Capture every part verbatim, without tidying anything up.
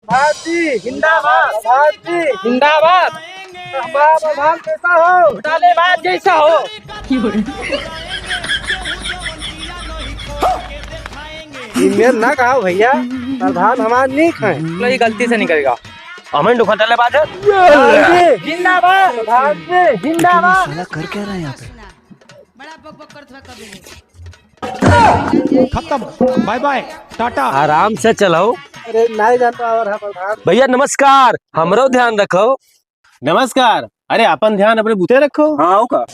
प्रधान जी जिंदाबाद। प्रधान जी जिंदाबाद। हमारा प्रधान कैसा हो? घोटालेबाज जैसा हो। इनमें ना कहा भैया, प्रधान हमार नीक है। नहीं, गलती से निकल गया। हमें घोटालेबाज है। प्रधान जी जिंदाबाद। प्रधान जी जिंदाबाद। साला कर क्या रहा है यहाँ पे? बड़ा बक बक करत बा कबे ले। खत्म, बाय बाय, टाटा। आराम से चलाओ। अरे, नहीं जानता और है प्रधान। भैया नमस्कार, हमरो ध्यान रखो। नमस्कार। अरे, अपन ध्यान अपने बूते रखो। हाँ, हो का?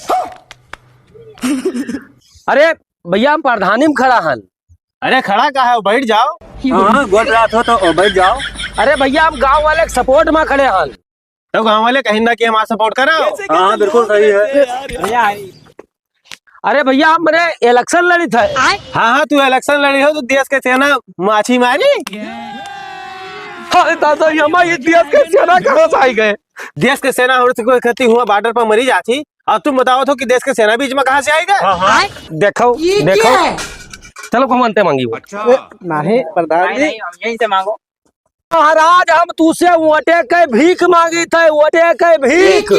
अरे भैया, हम प्रधानी में खड़ा हन। अरे, खड़ा का है, बैठ जाओ। हाँ, हाँ, गोठ रात हो तो बैठ जाओ। अरे भैया, हम गांव वाले के support में खड़े हन। तो गांव वाले कहिन ना कि हमार support करो। हाँ, हाँ, बिल्कुल सही है। अरे भैया, हम मने election लड़ित है। हाँ, हाँ, तू election लड़ी हो तो देश के सेना माछी मारी। अरे दादा, ये हमारे देश के सेना कहाँ से आई गए? देश के सेना हमरे से कोई कहती हुआ border पर मरी जाती, और तुम बताओ तो कि देश के सेना बीच में कहाँ से आई गए? हाँ, हाँ। देखो, ये देखो। क्या है? चलो, घुमानते मांगी वो। अच्छा। ए, नहीं, प्रधान नहीं, जी। नहीं, हम यहीं से मांगो। महाराज, हम तुसे वोटे के भीख मांगित है, वोटे के भीख।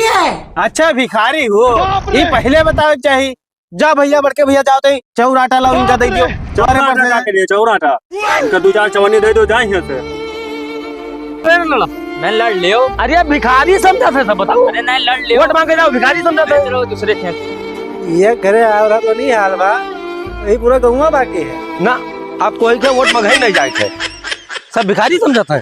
अच्छा, भिखारी हो, बाप रे। ये पहले बतावे के चाही। जा भैया, बड़के भैया, जाओ तो चौर आटा लाओ, इनका दे दियो। चौर आटा का करिए, चौर आटा? इनका दो चार चवन्नी दे दो, जाए यहाँ से। अरे ना, ना, ना। नहीं लड़ लियो। अरे भिखारी समझा थे सब, बताओ। अरे नहीं लड़ लियो। वोट मांगे जाओ, भिखारी समझा थे। चलो दूसरे खेत। ये घरे आ रहा तो नहीं हाल बा, ये पूरा गौवा बाकी है ना। अब कोई के वोट मांगे ही नहीं जाए थे, सब भिखारी समझा थे।